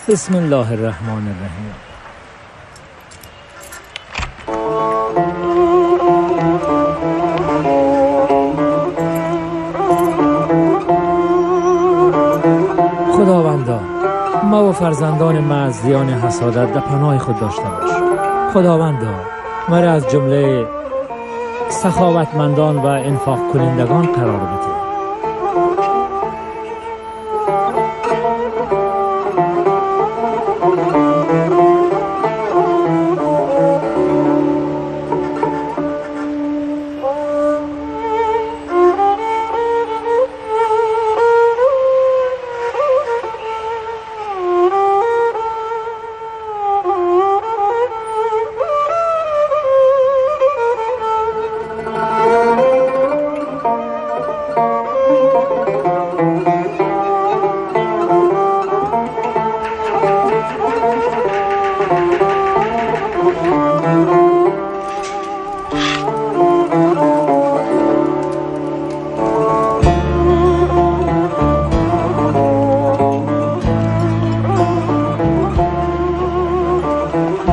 بسم الله الرحمن الرحیم. خداوندا، ما و فرزندان ما از زیان حسادت در پناه خود داشته باش. خداوندا، مرا از جمله سخاوتمندان و انفاق کنندگان قرار بده.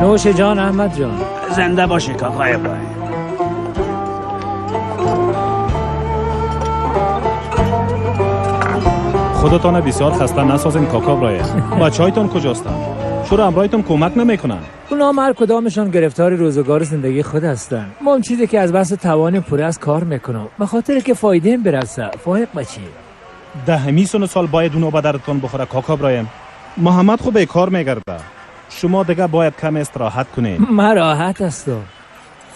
نوش جان احمد جان. زنده باشی کاکای ابراهیم. خودتان بسیار خسته نسازین کاکا ابراهیم. بچه‌هایتان کجاستند؟ چرا همراهتان کمک نمیکنن؟ اونا هر کدامشان گرفتار روزگار زندگی خود هستند. ما هم چیزی که از بس توان پوره از کار میکنم به خاطر که فایده برسه. فایق بچی ده همی سن سال باید اونو به دردتان بخوره کاکا ابراهیم. محمد خوب کار میگرده. شما دیگه باید کم استراحت کنین. من راحت هستم.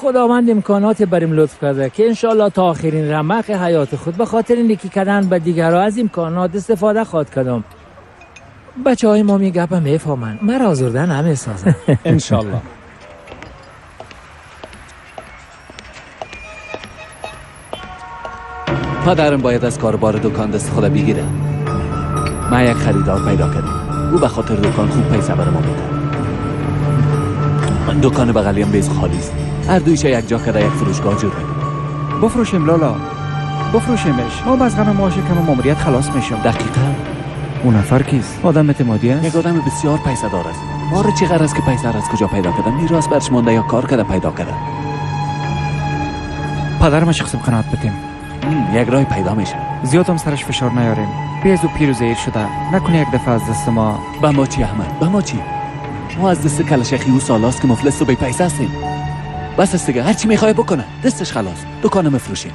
خداوند امکانات بریم لطف کرده که انشالله تا آخرین رمق حیات خود به خاطر نیکی کردن به دیگرها از امکانات استفاده خواهد کردم. بچه های ما می گپم میفهمن. من آزردن همه سازن. انشالله. پدرم باید از کاربار دکان دست خدا بگیره. من یک خریدار پیدا کردم. او به خاطر دکان خوب پیسه بر ما میده. دکان بغلیم بیز خالی است. هر دویش یک جا کرده یک فروشگاه جور میکنم. بفروشیم لالا، بفروشیمش. ما از غم معاش کم ماموریت خلاص میشم. دقیقاً. اون نفر کیست؟ آدم اعتمادی است؟ یک آدم بسیار پیسه دار است. ما رو چه غرض که پیسه را از کجا پیدا کردم؟ میراث برش مانده یا کار کرده پیدا کرده؟ پدرم شخصم قناعت بدیم. یک راه پیدا میشه. زیاد هم سرش فشار نیاریم. بیز و پیر و زهیر شده. نکنه یک دفعه از دست ما. به ما چی احمد؟ به ما چی؟ ما از دست کلشخی او سالاست که مفلس و بی پیسه هستیم. بس است دیگه، هر چی میخوای بکنه. دستش خلاص. دکانم مفروشیم.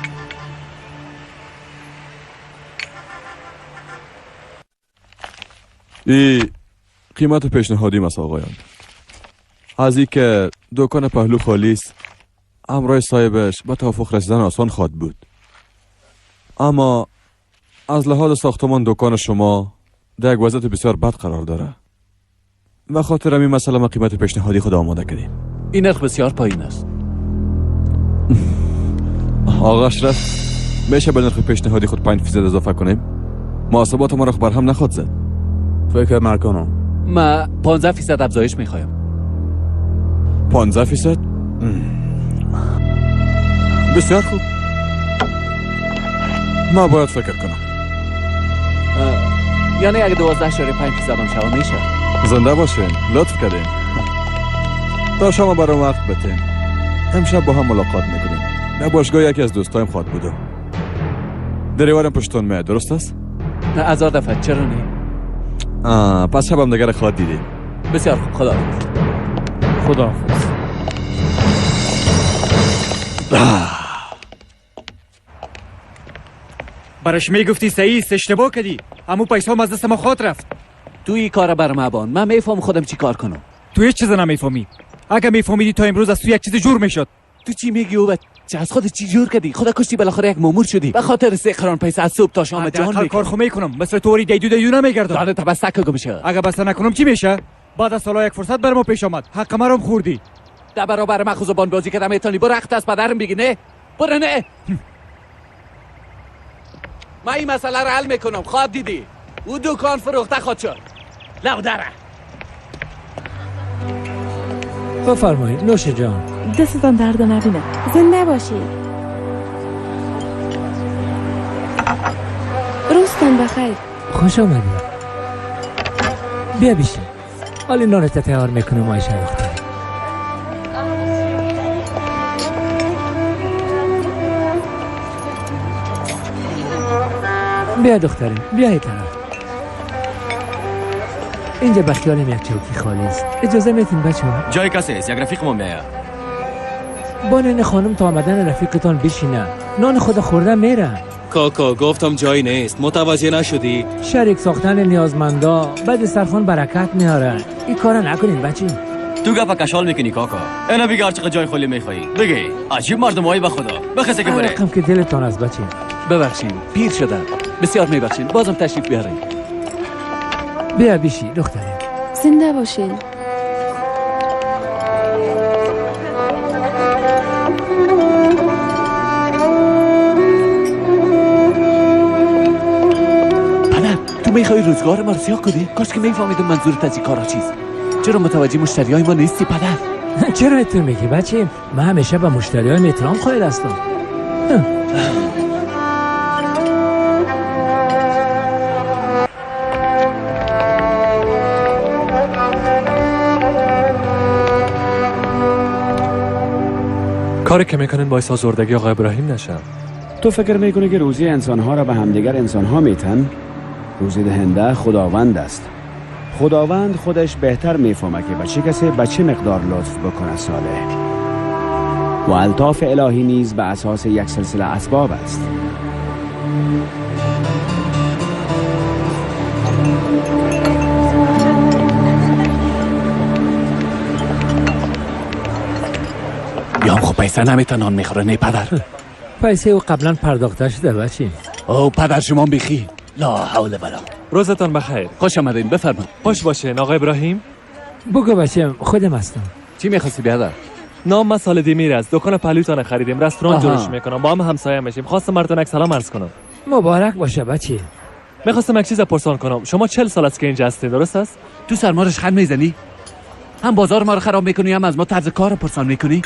ای قیمت پیشنهادی است آقایان. از ای که دکان پهلو خالی است، همراه صاحبش به توافق رسیدن آسان خواهد بود. اما از لحاظ ساختمان دکان شما در یک وضعیت بسیار بد قرار داره. به خاطر همین مسئله ما قیمت پیشنهادی خود آماده کردیم. این نرخ بسیار پایین است. آقا اشرف، میشه به نرخ پیشنهادی خود 5% اضافه کنیم؟ محاسبات ما را بر هم نخواد زد. فکر نکنم. ما 15% افزایش میخوایم. 15%؟ بسیار خوب. ما باید فکر کنم. یعنی اگه 12.5% هم شوه میشه. زنده باشین، لطف کردین. تا شما برام وقت بتین. امشب با هم ملاقات میکنیم. در باشگاه یکی از دوستایم خواهد بودم. دریوارم پشتون میاد، درست است؟ نه هزار دفعه، چرا نه؟ پس شب هم دیگر خواهد دیدیم. بسیار خوب، خداحافظ. خداحافظ. برش میگفتی صحیح است، اشتباه کردی. امو پیسه هم از دست ما خواهد رفت. تو این کار بر مبان، من میفهم خودم چی کار کنم. تو هیچ چیز نمیفهمی. اگه میفهمیدی تا امروز از تو یک چیز جور میشد. تو چی میگی او بچه؟ از خودت چی جور کردی؟ خدا کشتی بالاخره یک مامور شدی. به خاطر 3 قران پیسه از صبح تا شام جان میکنم. کار خو میکنم. مثل توری دیدو دیدو نمیگردم. دانه تبسک گم شه. اگه بسته نکنم چی میشه؟ بعد از سالا یک فرصت بر ما پیش آمد. حق مرا هم خوردی. در برابر من خو بازی کردم میتونی برو عقد از پدرم بگی نه؟ برو نه. من این مسئله رو حل میکنم. خواب دیدی؟ او دکان فروخته خود شد. لو داره. بفرمایید نوش جان. دستتان درد نبینه. زنده باشید. روزتان بخیر. خوش آمدید. بیا بیشین. حالی نانت تیار میکنم عایشه دختر. بیا دخترم، بیا این طرف. اینجا به خیالم یک چوکی خالی است. اجازه میتین بچه ها؟ جای کسی است، یک رفیق ما میاد. بانین خانم تا آمدن رفیقتان بشینه، نان خود خورده میره. کاکا گفتم جایی نیست، متوجه نشدی؟ شریک ساختن نیازمندا بعد سرخان برکت میاره. این کارا نکنین بچه. تو گپ کشال میکنی کاکا. اینا بگی هر چقدر جای خالی میخوایی بگی. عجیب مردمایی به خدا. بخسه که بره. رقم که دلتان از بچه. ببخشین پیر شدم، بسیار میبخشین. بازم تشریف بیارین. بیا بیشی دختره. زنده باشین. پدر تو میخوای روزگار ما رو سیاه کنی؟ کاش که میفهمیدم منظورت از این کارا چیست. چرا متوجه مشتری های ما نیستی پدر؟ چرا تو میگی بچه؟ من همیشه به مشتری های احترام قائل هستم. کاری که میکنن باعث آزردگی آقای ابراهیم نشه. تو فکر میکنی که روزی انسانها را به همدیگر انسانها میتن؟ روزی دهنده خداوند است. خداوند خودش بهتر میفهمه که به چه کسی به چه مقدار لطف بکنه صالح. و الطاف الهی نیز به اساس یک سلسله اسباب است. بیام خب پیسه نمیتن نان میخوره نه پدر. پیسه او قبلا پرداخته شده بچه. او پدر شما بیخی. لا حول ولا. روزتان بخیر. خوش آمدین، بفرمایید. خوش باشین آقای ابراهیم. بگو بچه، خودم هستم. چی میخواستی بیادر؟ نام من سال دیمیر است. دکان پهلویتان خریدیم، رستوران جلوش میکنم، با هم همسایه میشیم. خواستم براتون یک سلام عرض کنم. مبارک باشه بچه. میخواستم یک چیز پرسان کنم. شما 40 سال است که اینجا هستید، درست است؟ تو سرمارش خند میزنی؟ هم بازار ما رو خراب میکنی، هم از ما طرز کار پرسان میکنی؟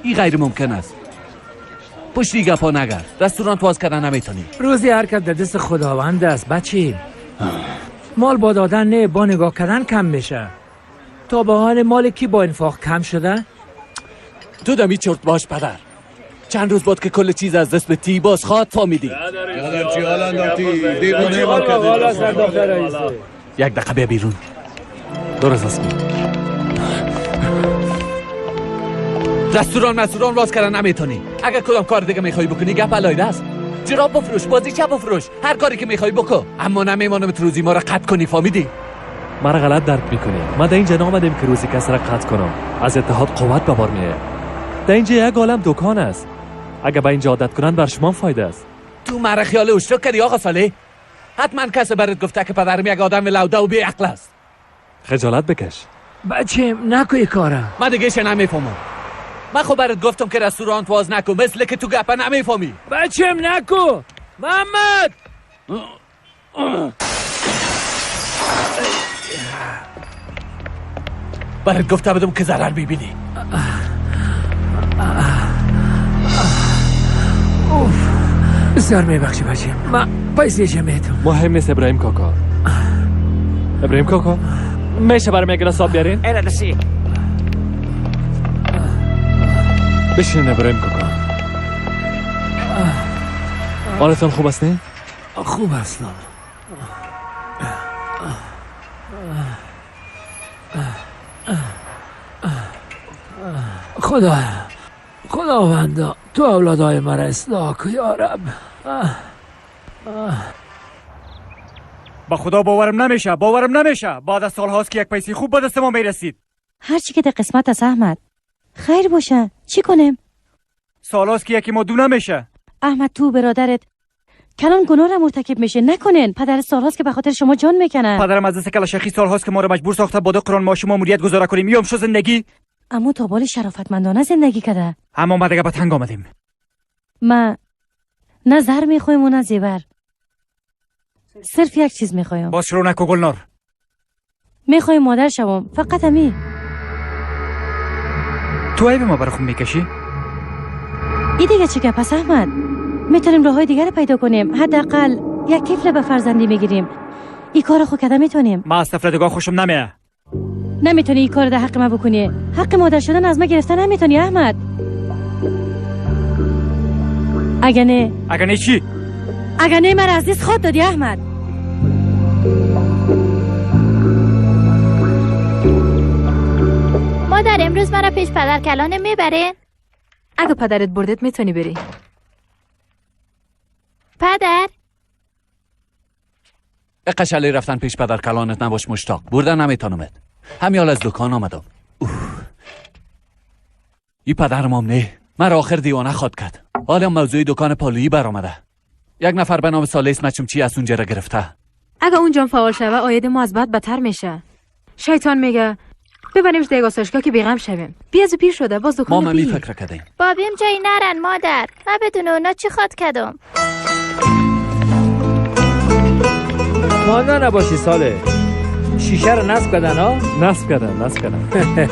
این غیر ممکن است. پشتی گپا نگرد. رستوران باز کردن نمیتونی. روزی هر کس در دست خداوند است بچه. مال با دادن نه، با نگاه کردن کم میشه. تا به حال مال کی با انفاق کم شده؟ تو دمی چرت باش پدر. چند روز بعد که کل چیز از دست به تی باز خواد فهمیدی. یک دقیقه بیا بیرون. درست است. رستوران مسوران باز کردن نمیتونی. اگر کدام کار دیگه میخوای بکنی گپ علایده است. جراب بفروش، بازیچه بفروش، هر کاری که میخوای بکن، اما نمیمانم روزی ما را قطع کنی، فهمیدی؟ مرا غلط درک میکنی. ما در اینجا نامدیم که روزی کس را قطع کنم. از اتحاد قوت به بار میه. در اینجا یک عالم دکان است. اگر به اینجا عادت کنند بر شما فایده است. تو مرا خیال اشتراک کردی آقا صالح؟ حتما کسی برات گفته که پدرم یک آدم لوده و بی عقل است. خجالت بکش. بچه نکوی کارا. من دیگه چه نمیفهمم. من خب برات گفتم که رستوران باز نکن، مثل که تو گپه نمیفهمی. بچم نکو محمد. برات گفته بودم که ضرر میبینی. اوف بسیار میبخشی بچه، من پیسه چه میتم. مهم نیست ابراهیم کاکا. ابراهیم کاکا میشه برام یک گلاس آب بیارین؟ اینا دسی. بشین ابراهیم کاکا. حالتان خوب است نه؟ خوب هستم. خدا خداوندا تو اولادای مرا اصلاح کن یا رب. با خدا باورم نمیشه، باورم نمیشه. بعد از سالهاست که یک پیسی خوب به دست ما میرسید. هرچی که در قسمت است احمد، خیر باشه. چی کنیم؟ سالهاست که یکی ما دو نمیشه. احمد تو برادرت کلان گناه را مرتکب میشه. نکنین. پدر سالهاست که به خاطر شما جان میکنه. پدرم از دست کلاشخی سالهاست که ما رو مجبور ساخته با 2 قران ما شما مدیریت گزاره کنیم. میام شو زندگی. اما تا بال شرافتمندانه زندگی کرده. اما ما دیگه به تنگ آمدیم. ما نه زر میخوایم و نه زیور. صرف یک چیز میخوایم. باز شروع نکو گلنار. میخوایم مادر شوم، فقط همی. تو عیب ما برای خون میکشی؟ ای دیگه چه گپ است احمد؟ میتونیم راه های دیگر پیدا کنیم. حداقل یک طفل به فرزندی میگیریم. این کار خو کده میتونیم. ما از طفل دیگه خوشم نمیه. نمیتونی این کار در حق ما بکنی. حق مادر شدن از ما گرفتن نمیتونی احمد. اگه نه، اگه نه چی؟ اگه نه مرا از دست خود دادی احمد. مادر امروز مرا پیش پدر کلانه میبره؟ اگه پدرت بردت میتونی بری. پدر قشلی رفتن پیش پدر کلانت نباش مشتاق. بردن نمیتونمت. همیال از دکان آمدم. ای پدرم هم نه، مرا آخر دیوانه خواد کرد. حالا موضوع دکان پالویی برآمده. یک نفر به نام صالح اسمچم چی از اونجا را گرفته. اگه اونجا فعال شوه آید ما از بد بدتر میشه. شیطان میگه ببریمش دیگه آسایشگاه که بیغم شویم. بیز و پیر شده باز دکان ما می فکر کردیم. بابیم جایی نرن مادر. من بدون اونا چی خواد کردم؟ مانده نباشی صالح. شیشه رو نصب کردن ها؟ نصب کردن، نصب کردن.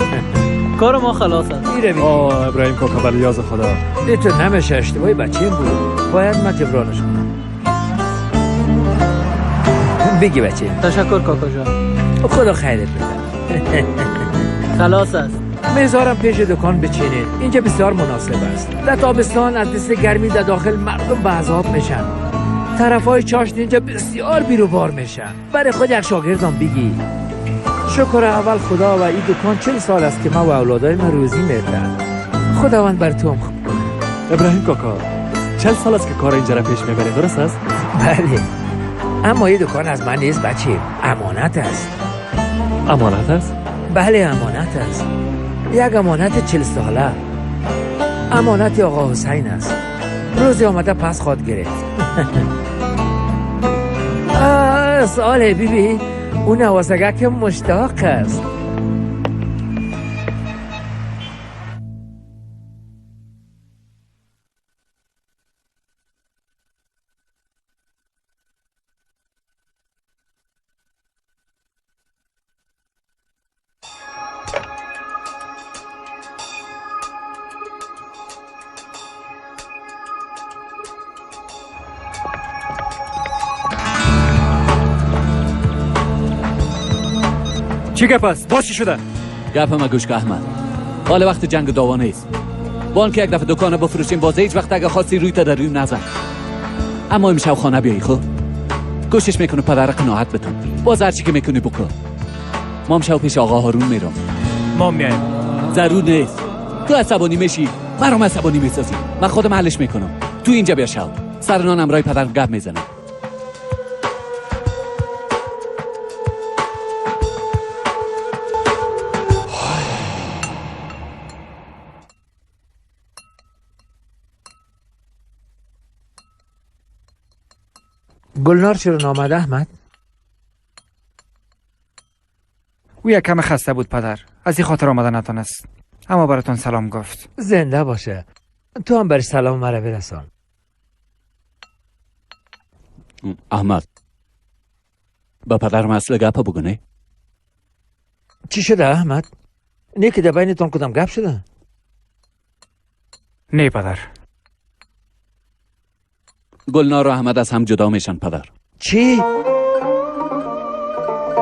کار ما خلاص است. آه ابراهیم کاکا بلیاز خدا. تو نمیشه، اشتباهی بچه‌م بود. باید من جبرانش کنم. بگی بچه. تشکر کاکا جان. خدا خیرت بده. خلاص است. میذارم پیش دکان بچینید. اینجا بسیار مناسب است. در تابستان از دست گرمی در داخل مردم به عذاب میشن. طرفای چاشت اینجا بسیار بیروبار میشن. برای خود یک شاگردم بگی شکر اول خدا و این دکان 40 سال است که ما و اولادای من روزی میدن. خداوند بر تو هم خوب کنه. ابراهیم کاکا 40 سال است که کار اینجا را پیش میبرین، درست است؟ بله، اما این دکان از من نیست بچه، امانت است. امانت است؟ بله امانت است. یک امانت 40 ساله. امانت آقا حسین است. روزی آمده پس خواد گرفت. ساله بیبی، اون نوازگه که مشتاق است. چی گپ است؟ باز چی شده؟ گپ ما گوش که احمد. حال وقت جنگ دعوا نیست. با که یک دفعه دکان بفروشیم باز هیچ وقت اگه خواستی روی تا در رویم نزن. اما امشب خانه بیایی خب؟ کوشش میکنه پدر قناعت بتم. باز هر چی که میکنی بکن. ما امشب پیش آقا هارون میرم. ما میایم. ضرور نیست. تو عصبانی میشی، مرا عصبانی میسازی. من خودم حلش میکنم. تو اینجا بیا شو. سر نانم رای پدرم گپ میزنم. گلنار چرا نامده احمد؟ او یک کم خسته بود پدر، از این خاطر آمده نتانست، اما براتون سلام گفت. زنده باشه. تو هم برش سلام مرا برسان. احمد با پدر اصل گپ بگو. نه چی شده احمد؟ نه که در بینتون کدام گپ شده؟ نه پدر. گلنار و احمد از هم جدا میشن پدر. چی؟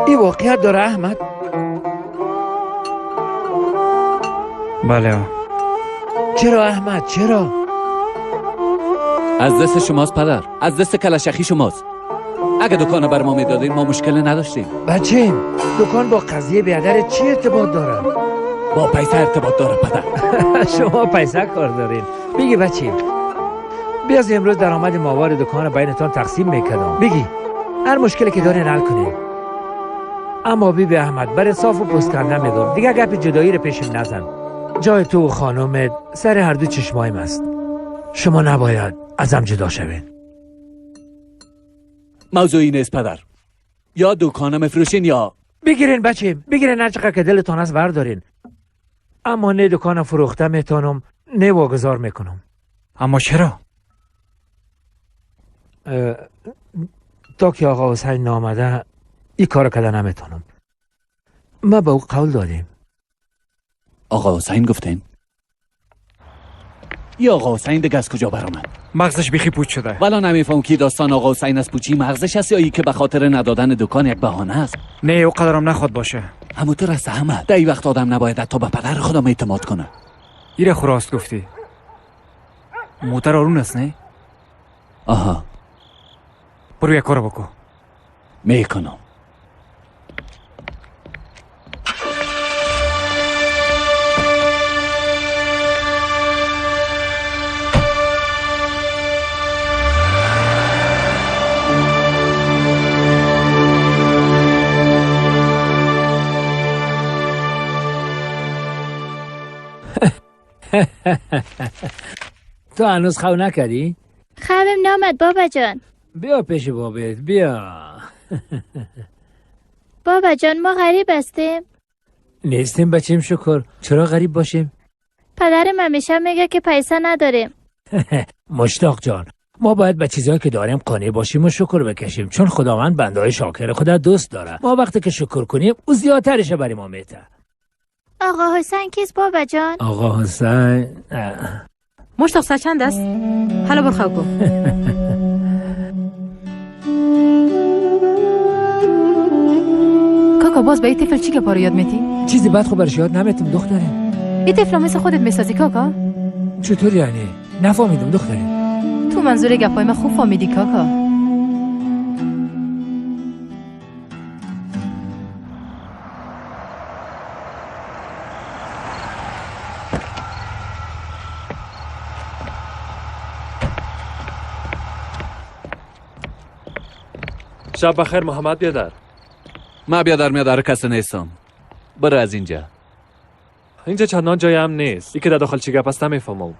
این واقعیت داره احمد؟ بله. چرا احمد چرا؟ از دست شماست پدر، از دست کلشخی شماست. اگه دکان بر ما میدادین ما مشکل نداشتیم. بچه دکان با قضیه بیادر چی ارتباط داره؟ با پیسه ارتباط داره پدر. شما پیسه کار دارین. بگی بچه بیاز امروز درآمد ماوار دکان بینتان تقسیم میکردم. بگی هر مشکلی که دارین حل کنین. اما بی بی احمد بر انصاف و پوست کنده میگم دیگه گپ جدایی رو پیشم نزن. جای تو و خانومت سر هر دو چشمایم است. شما نباید ازم جدا شوین. موضوعی نیست پدر. یا دکانم مفروشین یا بگیرین بچه، بگیرین هر چقدر که دلتان است بردارین. اما نه دکانم فروخته میتونم نه واگذار میکنم. اما چرا؟ تا که آقا حسین نامده این کارو کده نمیتونم. ما به او قول دادیم. آقا حسین گفتین؟ یا آقا حسین دیگه از کجا برآمد؟ مغزش بیخی پوچ شده. ولی نمیفهم کی داستان آقا حسین از پوچی مغزش است یا ای که به خاطر ندادن دکان یک بهانه است. نه او قدرم نخواد باشه. همونطور است احمد. در این وقت آدم نباید حتی به پدر خودم اعتماد کنه. ایره خو راست گفتی. موتر آرون است نه؟ آها. برو یک کار بکن. میکنم. تو هنوز خو نکردی؟ خوابم نامد بابا جان. بیا پیش بابت بیا. بابا جان ما غریب هستیم؟ نیستیم بچیم شکر. چرا غریب باشیم؟ پدرم همیشه میگه که پیسه نداریم. مشتاق جان ما باید به چیزایی که داریم قانع باشیم و شکر بکشیم، چون خداوند بندهای شاکر خدا دوست داره. ما وقتی که شکر کنیم او زیادترش برای ما میده. آقا حسین کیست بابا جان؟ آقا حسین مشتاق ساعت چند است؟ حالا برو خواب کن. کاکا باز به این طفل چی گپا رو یاد میتی؟ چیزی بد خو برش یاد نمیتم دختره. این طفل مثل خودت میسازی کاکا؟ چطور یعنی؟ نفهمیدم دختره. تو منظور گپای من خوب فهمیدی کاکا. شب بخیر محمد بیادر. ما بیادر میادر کس نیستم. برو از اینجا. اینجا چندان جای هم نیست. یکی در داخل چی گپ است نمیفهمم.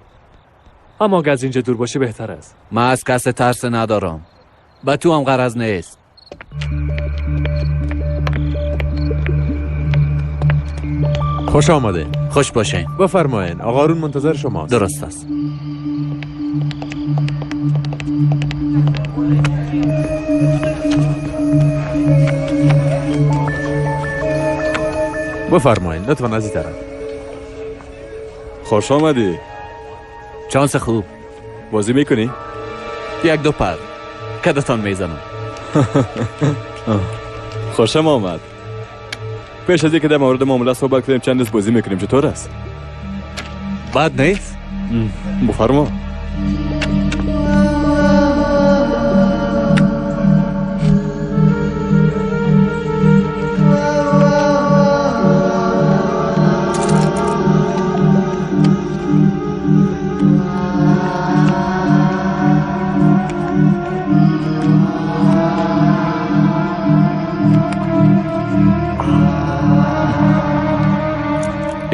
اما اگه از اینجا دور باشی بهتر است. ما از کس ترس ندارم. به تو هم غرض نیست. خوش آمده. خوش باشین. بفرمایین آقا هارون منتظر شماست. درست است. بفرمایین لطفا از این طرف. خوش آمدی. چانس خوب. بازی میکنی؟ یک دو پر کدتان میزنم. خوشم آمد. پیش از اینکه در مورد معامله صحبت کنیم چند دست بازی میکنیم، چطور است؟ بد نیست. بفرما.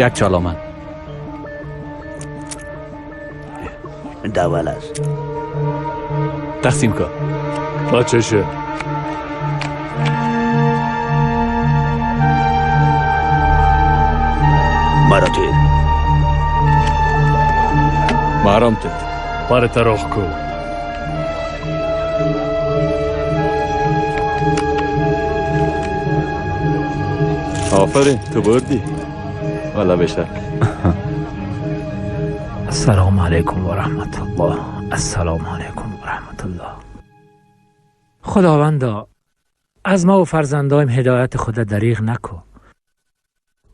یک چال آمد. دول است. تقسیم کن. بچشه. مرا تیر. مرام تیر. پر تراخ کو. آفرین تو بردی. والا بشه. السلام علیکم و رحمت الله. السلام علیکم و رحمت الله. خداوندا از ما و فرزندایم هدایت خود دریغ نکن.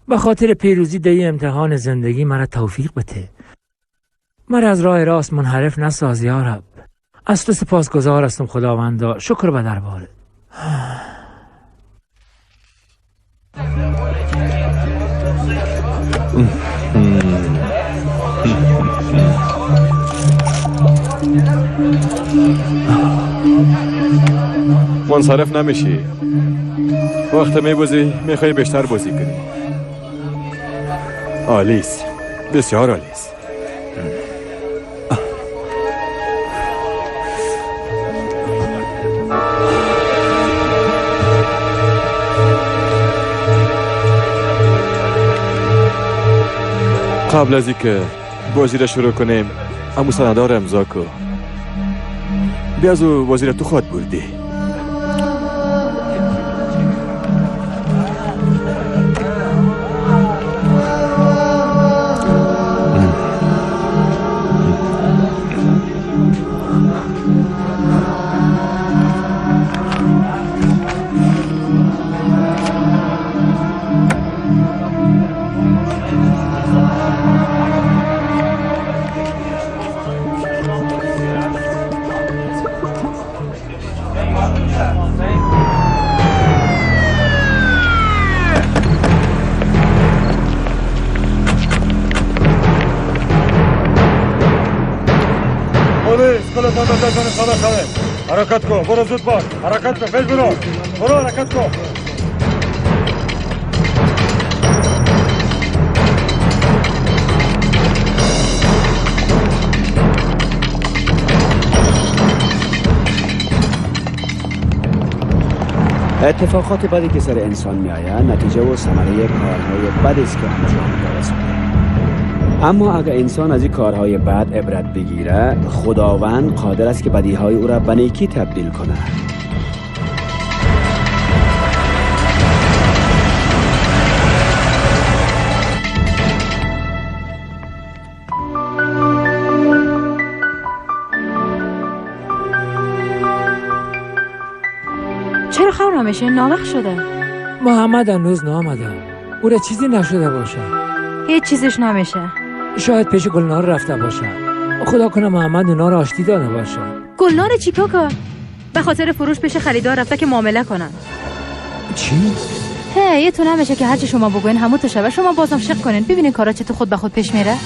به خاطر پیروزی در امتحان زندگی مرا توفیق بده. مرا از راه راست منحرف نساز یا رب. از تو سپاسگزار هستم خداوندا. شکر به دربارت. منصرف نمیشی. وقت میبازی میخوای بیشتر بازی کنی. عالیست، بسیار عالیست. قبل از اینکه بازی را شروع کنیم امو سندار امضا کن. بیا از او بازی را تو خود بردی. کلتان به جایتان استاده شوید. حرکت کن، برو زود باش. حرکت کن، پیش برو. برو حرکت کن. اتفاقات بدی که سر انسان می آید نتیجه و ثمره کارهای بد است که انجام داده. اما اگر انسان از این کارهای بد عبرت بگیره، خداوند قادر است که بدیهای او را به نیکی تبدیل کنه. چرا خبر نمیشه؟ ناوقت شده. محمد هنوز نامده. او را چیزی نشده باشه. هیچ چیزش نمیشه. شاید پیش گلنار رفته باشه. خدا کنه محمد اونا را آشتی داده باشه. گلنار چی کاکا؟ به خاطر فروش پیش خریدار رفته که معامله کنن. چی؟ هی یه تو نمیشه که هرچی شما بگوین همون تو شبه. شما بازم شک کنین ببینین کارا چه تو خود به خود پیش میره.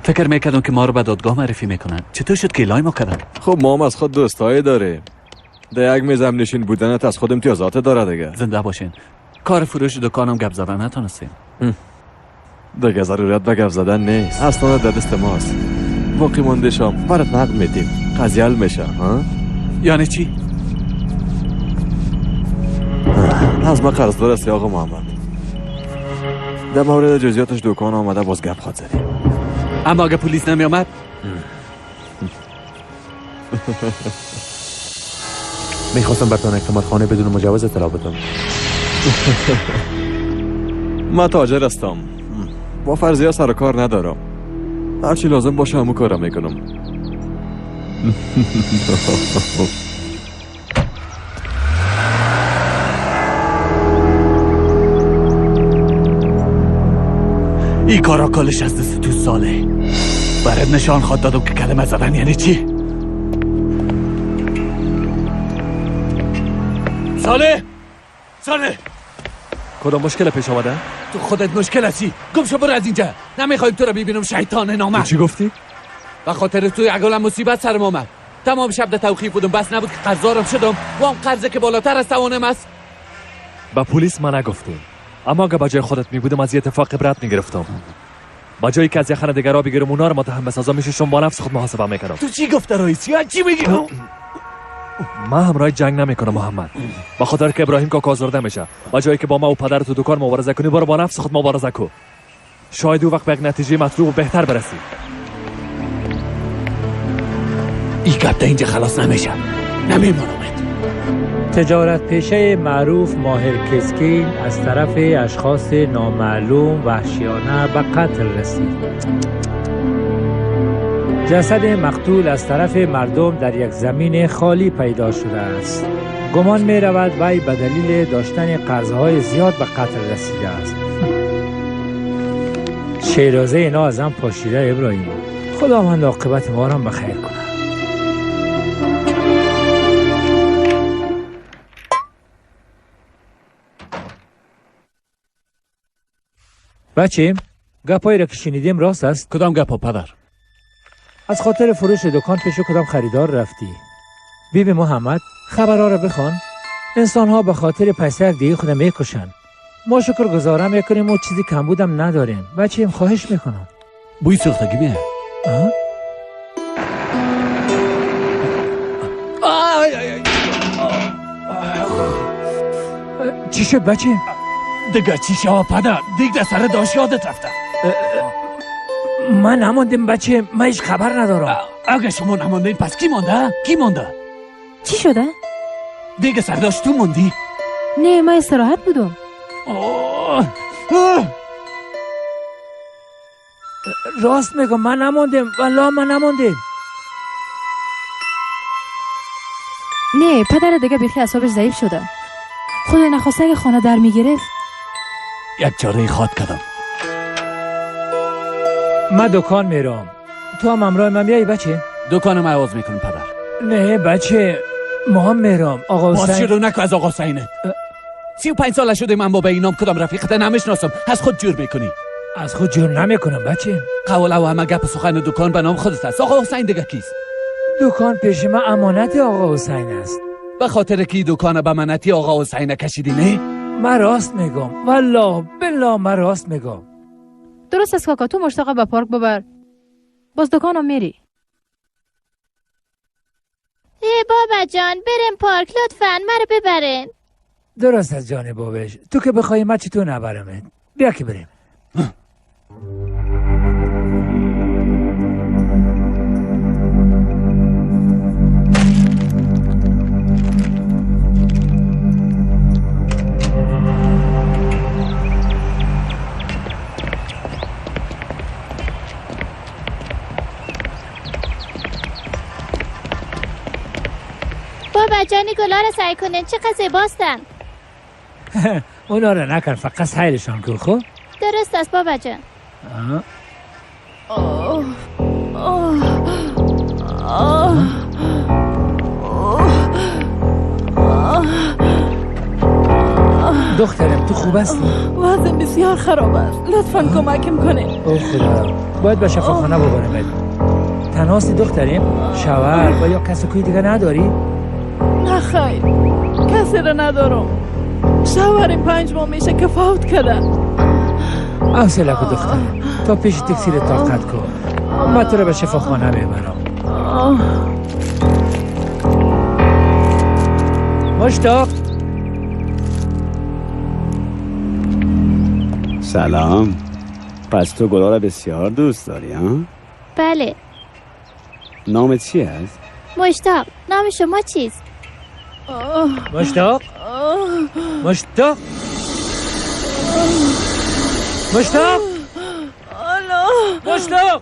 فکر میکردم که ما رو به دادگاه معرفی میکنن. چطور شد که اعلای ما کردن؟ خب ما هم از خود دوستایی داریم. در یک میز هم نشین بودنت از خود امتیازات داره دیگه. زنده باشین. کار فروش دکانم گپ زدن نتونستیم. دیگه ضرورت به گپ زدن نیست. اصلا در دست ماست. باقی مانده شام برات نقد میدیم. قضیه حل میشه. ها؟ یعنی چی؟ از ما قرضدار است آقا محمد. در مورد جزئیاتش دکان آمده باز گپ خواهد زدیم. اما اگه پلیس نمی آمد؟ میخواستم برتان یک خانه بدون مجوز اطلاع بدم. من تاجر هستم، با فرضیه سر کار ندارم. هرچی لازم باشه همون کارم میکنم. این کارا کالش از دست تو ساله. برات نشان خواد دادم که کلمه زدن یعنی چی. ساله، ساله، کدام مشکل پیش آمده؟ تو خودت مشکل هستی. گم شو برو از اینجا. نمیخوایم تو رو ببینم شیطان نامرد. چی گفتی؟ به خاطر تو یک عالم مصیبت سرم آمد. تمام شب در توقیف بودم. بس نبود که قرضدارم شدم و هم قرضه که بالاتر از توانم است. به پلیس ما نگفتیم، اما اگه به جای خودت می بودم از یه اتفاق عبرت میگرفتم. با جایی که از یخن دیگرا بگیرم اونا رو متهم بسازم، میشم با نفس خود محاسبه میکردم. تو چی گفت رئیس؟ چی میگی؟ من همراه جنگ نمیکنم محمد، به خاطر که ابراهیم کاکا آزرده میشه. با جایی که با ما و پدر تو دکان مبارزه کنی، برو با نفس خود مبارزه کو. شاید او وقت به یک نتیجه مطلوب و بهتر برسی. این گپ اینجا خلاص نمیشه. نمیمونمت. تجارت پیشه معروف ماهر کسکین از طرف اشخاص نامعلوم وحشیانه به قتل رسید. جسد مقتول از طرف مردم در یک زمین خالی پیدا شده است. گمان می رود وی به دلیل داشتن قرضهای زیاد به قتل رسیده است. شیرازه اینا از هم پاشیده ابراهیم. خداوند عاقبت ما را به خیر کند. بچیم، گپایی را که شنیدیم راست است؟ کدام گپا پدر؟ از خاطر فروش دکان پیش کدام خریدار رفتی؟ بیبی محمد، خبرها را بخوان. انسان ها به خاطر پیسه دیگه خود میکشن. ما شکر گزاره میکنیم و چیزی کم بودم نداریم. بچیم خواهش میکنم. بوی سوختگی میه. چی شد بچه؟ دیگه چی شد پدر؟ دیگه سر داشت یادت رفته. من نماندیم بچه، من هیچ خبر ندارم. اگه شما نماندین پس کی مانده؟ کی مانده؟ چی شده؟ دیگه سرداشت تو موندی؟ نه من استراحت بودم. راست میگم من نماندم، والله من نماندم. نه پدر دیگه بیخی اعصابش ضعیف شده. خدای نخواسته اگه خانه در میگرفت. یک چاره خواد کردم. من دکان میرم. تو هم همراه من بیایی بچه؟ دکانم عوض میکنم پدر. نه بچه، ما هم میرم. آقا حسین باز شروع نکن از آقا حسینت. 35 ساله شده من با به اینام کدام رفیقت نمیشناسم. از خود جور میکنی. از خود جور نمیکنم بچه. قول او همه گپ سخن دکان به نام خودت است. آقا حسین دیگه کیست؟ دکان پیش من امانت آقا حسین است. به خاطر کی دکان به منتی آقا حسین کشیدی؟ نه من راست میگم، والله بالله من راست میگم. درست است کاکا، تو مشتاق به پارک ببر، باز دکانم میری. ای بابا جان بریم پارک لطفا، مرا ببرین. درست از جان بابش، تو که بخوای من چطور نبرمت؟ بیا که بریم. بابا جان گلا را سعی کنین، چقدر زیباستن. اونا را نکن، فقط سیرشان کن. خب درست است بابا جان. دخترم تو خوب هستی؟ وضعم بسیار خراب است، لطفا کمکم کنین. او خدا، باید به شفاخانه ببرمت. تنهاستی دختریم؟ شوهر و یا کس کوی دیگه نداری؟ نه خیر، کسی را ندارم. شوهرم 5 ماه میشه که فوت کرده. حوصله کن دخترم، تا پیش تکسیر طاقت کن، من تو رو به شفاخانه میبرم. مشتاق. سلام. پس تو گلا را بسیار دوست داری ها؟ بله. نام چی است؟ مشتاق. نام شما چیست؟ مشتاق. مشتاق. مشتاق. مشتاق.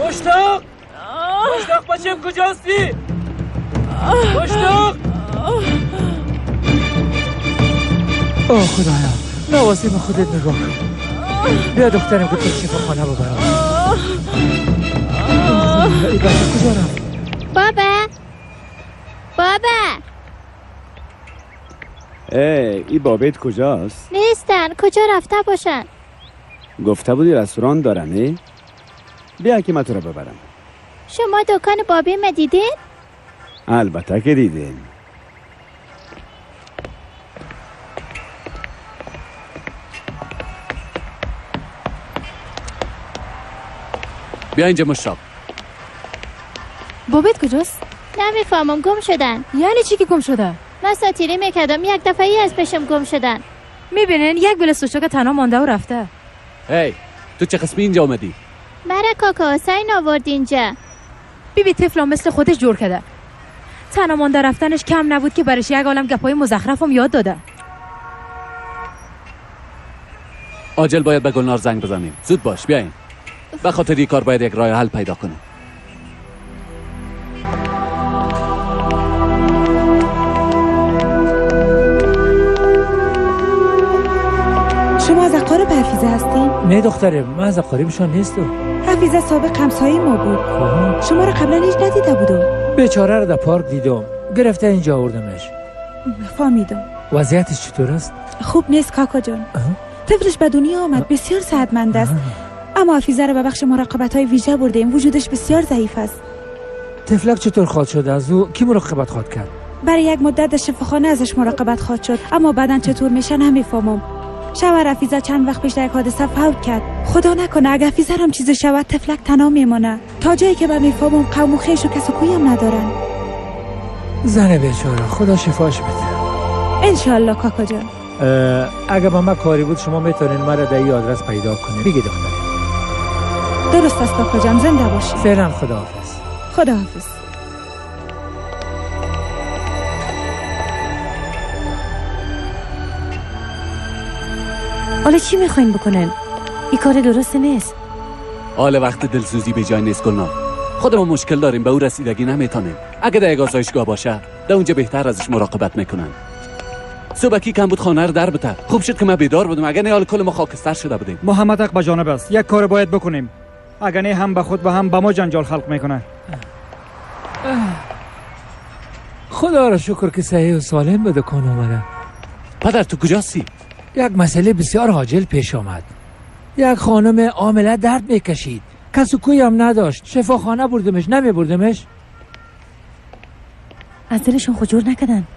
مشتاق. مشتاق بچم کجاستی؟ مشتاق. اوه خدایا، نوازی به خودت نگاه کن. بیا دخترم که تو شفاخانه ببرم. ای بچه کجا رفت؟ بابا بابا. ای بابت کجاست؟ نیستن، کجا رفته باشن؟ گفته بودی رستوران دارن. بیا که من تو رو ببرم. شما دکان بابی ما دیدین؟ البته که دیدین. بیا اینجا مشتاق. بابت کجاست؟ نمیفهمم، گم شدن. یعنی چی که گم شده؟ من ساتیری میکردم، یک دفعه ای از پیشم گم شدن. میبینن یک بل سوچک تنها مانده و رفته. هی تو چه قسمی اینجا آمدی؟ مرا کاکا حسین آورد اینجا. بیبی طفلا مثل خودش جور کرده. تنها مانده رفتنش کم نبود که برش یک عالم گپای مزخرفم یاد داده. عاجل باید به گلنار زنگ بزنیم. زود باش بیاین. به خاطر این کار باید یک راه حل پیدا کنیم. شما از اقارب حفیظه هستین؟ نه دختره، من از اقاربشان نیستم. حفیظه سابق همسایه ما بود. شما را قبلا هیچ ندیده بودم. بیچاره رو در پارک دیدم، گرفته اینجا آوردمش. فهمیدم. وضعیتش چطور است؟ خوب نیست کاکا جان. طفلش به دنیا آمد، بسیار صحتمند است. اما حفیظه را به بخش مراقبت های ویژه بردیم، وجودش بسیار ضعیف است. طفلک چطور خواد شد؟ از او کی مراقبت خواد کرد؟ برای یک مدت در شفاخانه ازش مراقبت خواد شد، اما بعداً چطور میشه نمیفهمم. شوهر حفیظه چند وقت پیش در یک حادثه فوت کرد. خدا نکنه اگه حفیظه هم چیزی شود طفلک تنها میمانه. تا جایی که من میفهمم قوم و خویش و کس و کویم ندارن. زن بیچاره، خدا شفاش بده. انشالله کاکا جان. اگه با من کاری بود شما میتونین مرا در این آدرس پیدا کنید. بگید دختر. درست است کاکا جان، زنده باشی. فعلا خداحافظ. خداحافظ. حالا چی میخواین بکنن؟ این کار درست نیست. حالا وقت دلسوزی به جای نیست گلنار. خودمون مشکل داریم، به او رسیدگی نمیتونیم. اگه در یک آسایشگاه باشه در اونجا بهتر ازش مراقبت میکنن. صبح کی کم بود خانه رو در بته. خوب شد که من بیدار بودم، اگر نه حال کل ما خاکستر شده بودیم. محمد حق به جانب است، یک کار باید بکنیم، اگر نه هم به خود و هم به ما جنجال خلق میکنه. خدا را شکر که صحیح و سالم به دکان آمدم. پدر تو کجاستی؟ یک مسئله بسیار عاجل پیش آمد. یک خانم عامله درد میکشید، کس و کوی هم نداشت. شفاخانه بردمش، نمیبردمش. از دلشون خجور نکردن.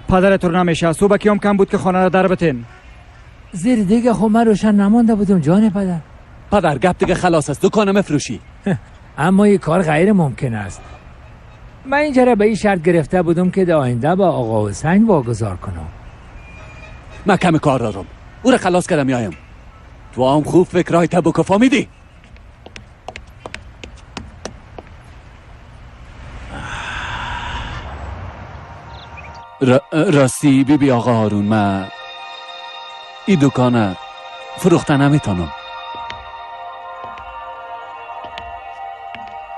پدر تو نمیشه، صبح کیم کم بود که خانه را در بتین. زیر دیگه خب من روشن نمانده بودم جان پدر. پدر گپ دیگه خلاص است، دکان مفروشی. اما این کار غیر ممکن است. من اینجا را به این شرط گرفته بودم که در آینده با آقا حسین واگذار کنم. من کم کار دارم، او را خلاص کردم میایم. تو هم خوب فکرهای تبو فهمیدی. راستی بی بی آقا هارون، من این دکانه فروخته نمیتونم.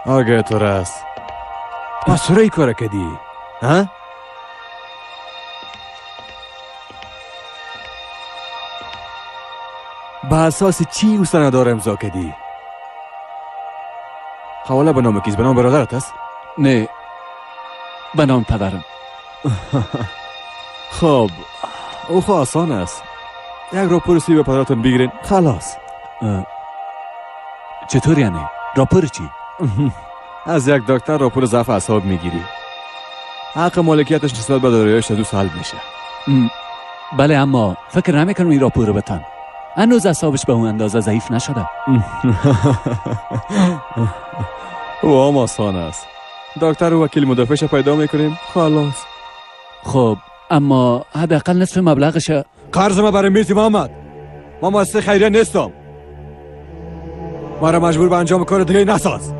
آگه تو راست پس چرا ای کار کردی؟ ها؟ به اساس چی او سندار امضا کردی؟ حواله به نام کیست؟ به نام برادرت است؟ نه، به نام پدرم. خب او خو آسان است، یک راپور سی به پدرتون بگیرین خلاص. چطور یعنی؟ راپور چی؟ از یک دکتر راپور ضعف اعصاب میگیری، حق مالکیتش نسبت به داراییش از او سلب میشه. بله، اما فکر نمیکنم این راپور رو بتن. هنوز اعصابش به اون اندازه ضعیف نشده. او هم آسان است، دکتر و وکیل مدافعش پیدا میکنیم خلاص. خب اما حداقل نصف مبلغش. قرض ما برای میتی محمد، ما مؤسسه خیریه نیستم، ما را مجبور به انجام کار دیگه نساز.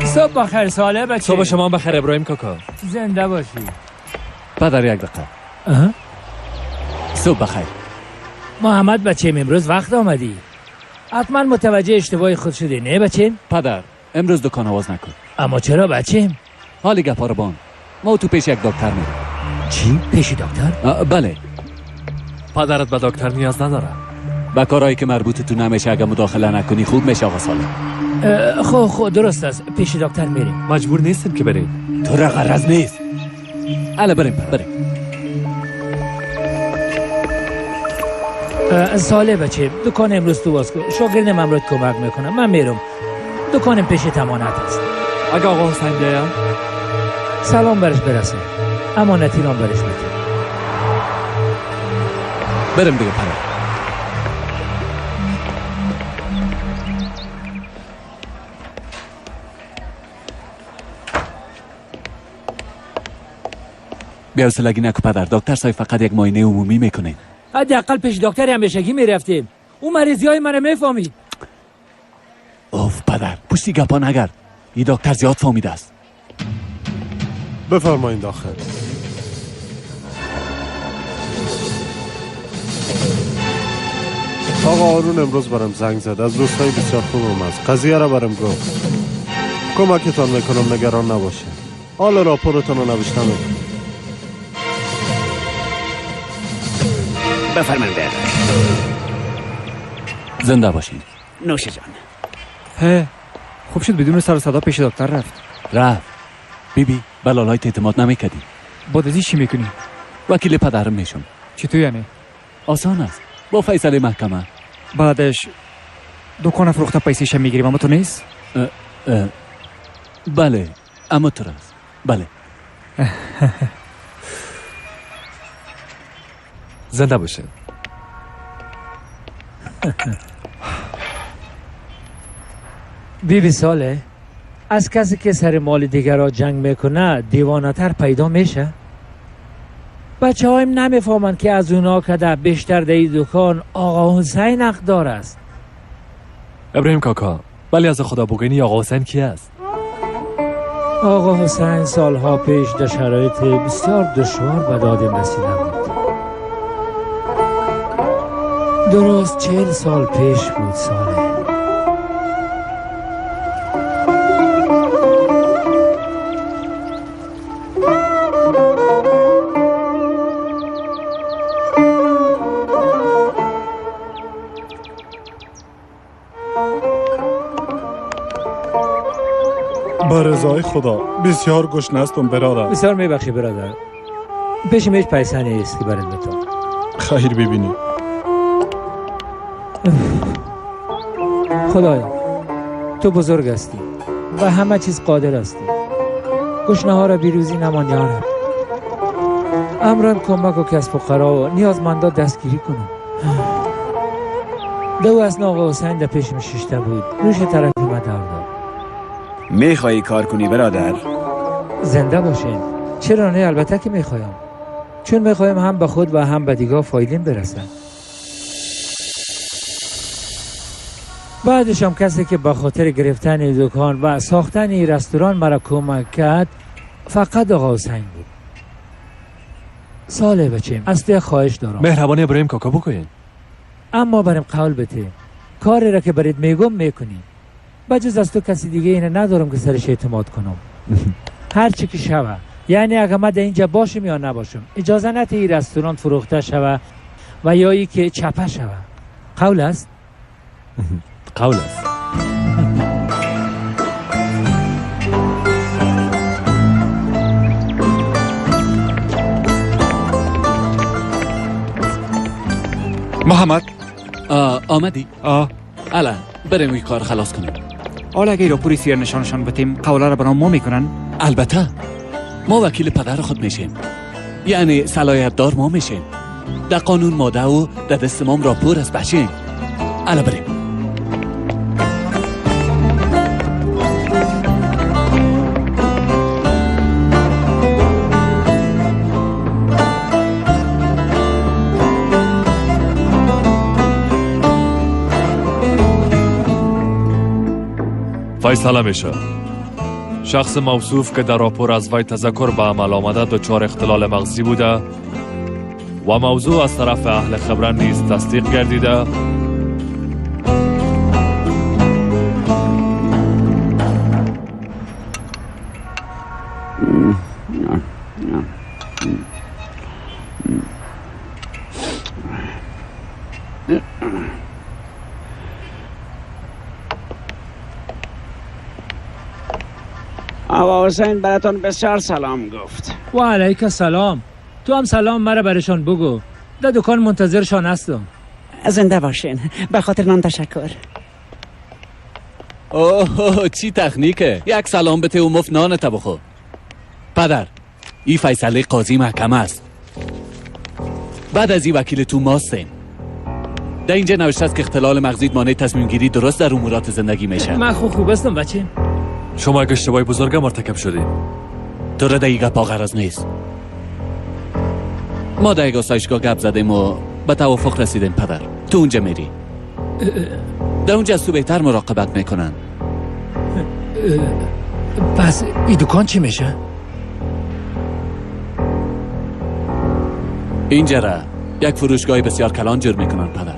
صبح بخیر صالح بچه. صبح شما بخیر ابراهیم کاکا. زنده باشی. پدر یک دقیقه. صبح بخیر محمد بچه، امروز وقت آمدی. حتما متوجه اشتباه خود شدی نه بچه؟ پدر امروز دکان آواز نکن. اما چرا بچه؟ حالی گپا رو بان، ما تو پیش یک دکتر میریم. چی؟ پیش دکتر؟ بله. پدرت به دکتر نیاز نداره. به کارهایی که مربوط تو نمیشه اگه مداخله نکنی خوب میشه آقا صالح. خب درست است، پیش دکتر میریم. مجبور نیستیم که بریم. تو را غرض نیست. اله بریم بریم. صالح بچه دکان امروز تو باز کن، شاگردم امروز کمک میکنه. من میرم دکانم پیش تمانت است. اگه آقا حسین بیایم سلام برش برسه، امانتی رام برش بده. بریم دیگه پره. بی‌حوصلگی نکو پدر، دکتر صاحب فقط یک معاینه عمومی میکنه. حداقل پیش دکتر همیشگی میرفتیم، او مریضی های منو میفهمید. اوف پدر پشتی گپا نگرد، این دکتر زیاد فهمیده است. بفرمایید داخل. آقا هارون امروز برام زنگ زد، از دوستای بسیار خوبم است، قضیه را برام گفت. کمکتان میکنم، نگران نباشید. حالا راپورتان رو نوشته میکنم. بفرمایید. زنده باشین. نوش جان. هه خوب شد بدون سر و صدا پیش دکتر رفت. رفت. بیبی بلالایت اعتماد نمیکردی. بعد از چی میکنی؟ وکیل پدرم میشم. چطور یعنی؟ آسان است، با فیصله محکمه. بعدش دکان فروخته پیسیش میگیریم، اما تو نیست؟ بله اما تو راست. بله. زنده باشه. بی بی ساله، از کسی که سر مال دیگر را جنگ میکنه دیوانه تر پیدا میشه؟ بچه هایم نمیفهمند که از اونا که بیشتر در دکان آقا حسین حقدار است. ابراهیم کاکا، ولی از خدا بگوینی آقا حسین کی است؟ آقا حسین سالها پیش در شرایط بسیار دشوار به دادم رسیده بود. درست 40 سال پیش بود ساله. با رضای خدا بسیار گشنه هستم برادر. بسیار میبخشی برادر، پیشم هیچ پیسه نیست که برات بتم. خیر ببینی. خدایا تو بزرگ هستی و همه چیز قادر هستی. گشنه ها را بیروزی نمان یا رب. امرم کمک و کسب و فقرا و نیازمندا دستگیری کنم. دو از آقا حسین در پیشم شیشته بود، نوش طرف ما در داد. میخوایی کار کنی برادر؟ زنده باشین. چرا نه، البته که میخوایم، چون میخوایم هم به خود و هم به دیگاه فایدیم برسن. بعدش هم کسی که به خاطر گرفتن دکان و ساختن این رستوران مرا کمک کرد فقط آقا حسین بود. ساله بچیم از تو خواهش دارم. مهربانی ابراهیم کاکا بکنین، اما بریم قول بده کاری را که برید میگم میکنی. بجز از تو کسی دیگه اینه ندارم که سرش اعتماد کنم. هر چی که شوه، یعنی اگه من در اینجا باشم یا نباشم، اجازه نده این رستوران فروخته شوه و یا ای که چپه شوه. قول است؟ قول است. محمد آمدی؟ الان بریم این کار خلاص کنیم. حالا اگه راپوری سیر نشانشان بتیم قوله را برام ما میکنن؟ البته ما وکیل پدر خود میشیم، یعنی صلاحیت دار ما میشیم. در قانون ماده و در دست ما راپور است بچیم. الان بریم. فیصله میشه. شخص موصوف که در راپور از وی تذکر به عمل آمده دچار اختلال مغزی بوده و موضوع از طرف اهل خبره نیز تصدیق گردیده، آقا حسین براتون بسیار سلام گفت. و علیک سلام. تو هم سلام مرا برشان بگو. در دکان منتظرشان هستم. زنده باشین. به خاطر نان تشکر. اوه چی تکنیکه. یک سلام بته و مفت نان بخور. پدر این فیصله قاضی محکمه است. بعد از این وکیل تو ماستیم. در اینجا نوشته است که اختلال مغزی مانع تصمیم گیری درست در امورات زندگی میشه. من خوب هستم بچه. شما یک اشتباه بزرگ مرتکب شدید. تو را در گپ غرض نیست. ما در یک آسایشگاه گپ زدیم و به توافق رسیدیم پدر. تو اونجا میری. در اونجا از تو بهتر مراقبت میکنن. پس این دکان چی میشه؟ اینجا را یک فروشگاه بسیار کلان جور میکنن پدر.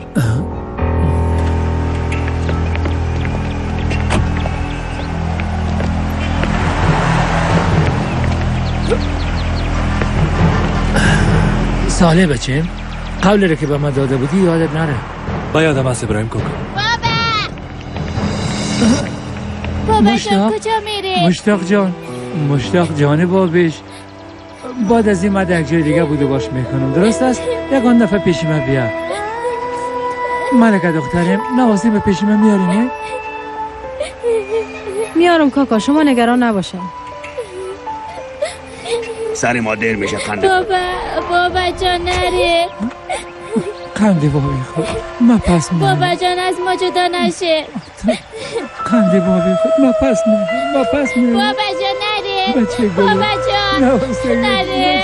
ساله بچیم قول را که به من داده بودی یادت نره. با یادم هست ابراهیم کوکا. بابا بابا جان کجا میری؟ مشتاق جان، مشتاق جان بابش بعد از این من یک جای دیگه بوده باش میکنم، درست است؟ یکان دفعه پیش من بیا. ملکه دخترم نوازی به پیش من میاری نه؟ میارم کاکا، شما نگران نباشین. سر ما دیر میشه قنده. بابا بابا جان نره. قنده بابی خود ما پس میرم. بابا جان از ما جدا نشه. قنده بابی خود ما پس میرم، ما پس میرم. بابا جان نره. بابا جان نره.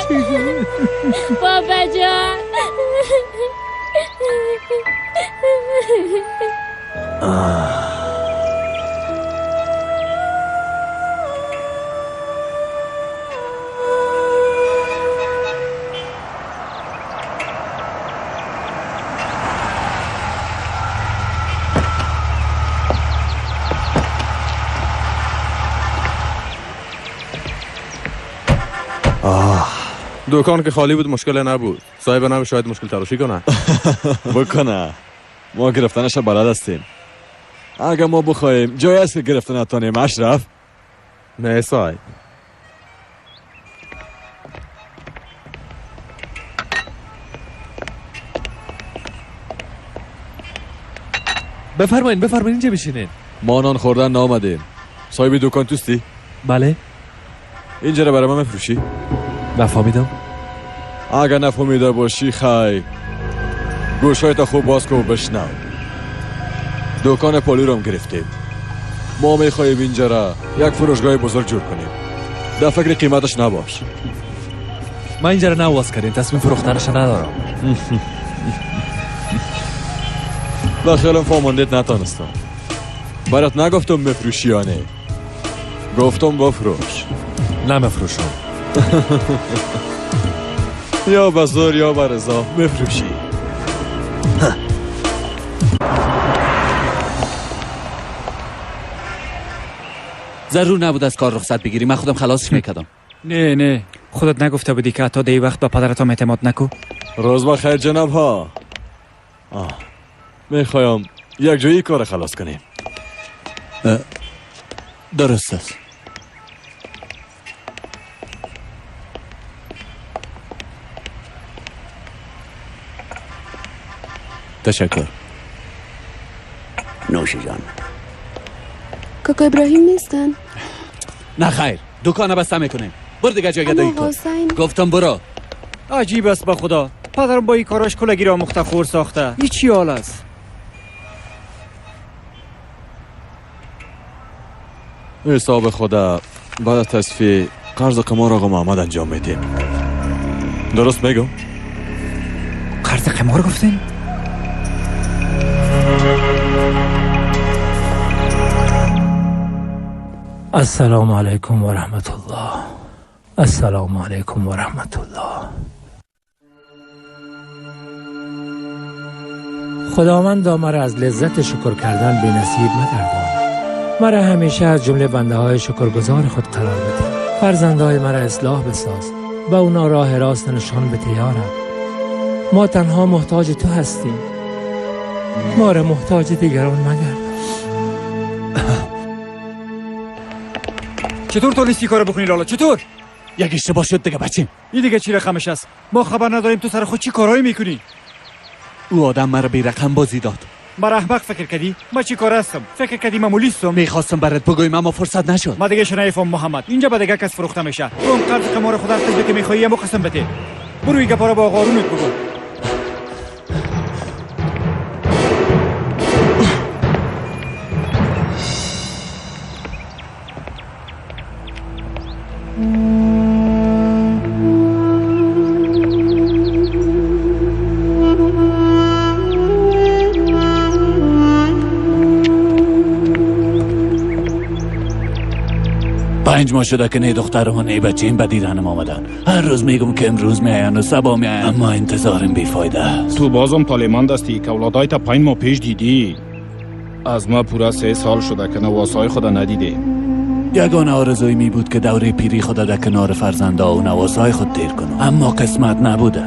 بابا جان. دکان که خالی بود مشکل نبود. صاحب نو شاید مشکل تراشی کنه. بکنه. ما گرفتنش بلد هستیم. اگر ما بخوایم جایی است که گرفتن نتانیم اشرف. نه صاحب. بفرمایین بفرمایین اینجا بشینین. ما نان خوردن نامدیم. صاحب دکان توستی؟ بله. اینجا رو برای من میفروشی؟ نفهمیدم. اگر نفهمیده باشی خی گوشایت خوب باز کن و بشنو. دکان پالی رو هم گرفتیم. ما میخواهیم اینجا را یک فروشگاه بزرگ جور کنیم. در فکر قیمتش نباش. من اینجا را نواز کردیم، تصمیم فروختنش ندارم. در خیالم فهماندت نتانستم. برات نگفتم مفروشی یا نه، گفتم بفروش. نمفروشم. یا به زور یا به رضا مفروشی. ضرور نبود از کار رخصت بگیری، من خودم خلاصش میکردم. نه نه، خودت نگفته بودی که تا دی وقت به پدرت هم اعتماد نکو؟ روز بخیر جناب ها. میخوایم یک جایی کار خلاص کنیم. درست است. تشکر. نوش جان. کاکا ابراهیم نیستن؟ نه خیر، دکان بسته میکنیم. برو دیگه جای گدایی کن. گفتم برو. عجیب است با خدا، پدرم با این کاراش کلگی را مختخور ساخته. این چی حال است؟ حساب خدا بعد از تصفیه قرض قمار آقا محمد انجام میدیم. درست میگم؟ قرض قمار گفتین؟ السلام علیکم و رحمت الله. السلام علیکم و رحمت الله. خداوند مرا از لذت شکر کردن بی نصیب مگردان. مرا همیشه از جمله بنده های شکرگزار خود قرار بده. فرزندهای مرا اصلاح بساز، به اونا راه راست نشان بده یا رب. ما تنها محتاج تو هستیم، ما را محتاج دیگران مگردان. چطور تونستی کارو بکنی لالا؟ چطور؟ یک اشتباه شد دیگه بچیم. این دیگه چی رقمش است؟ ما خبر نداریم تو سر خود چی کارایی میکنی. او آدم مرا بی رقم بازی داد. مرا احمق فکر کردی؟ ما چی کار هستم؟ فکر کردی من مولیستم؟ میخواستم برات بگویم اما فرصت نشد. ما دیگه شنیفم محمد، اینجا به دیگه کس فروخته میشه. تو هم قرض قمار خود هر که میخوایی مو قسم بده. برو این گپا را با آقا هارونت بگو. پنج ماه شده که نه دخترم و نه بچه‌م به دیدنم آمدن. هر روز میگم که امروز میاین و صبا میاین، اما انتظارم بیفایده است. تو بازم طالعمند هستی که اولادای تا 5 ماه پیش دیدی. از ما پورا 3 سال شده که نواسای خدا ندیده. یگانه آرزوی می بود که دوره پیری خدا در کنار فرزنده و نواسای خود تیر کنم، اما قسمت نبوده.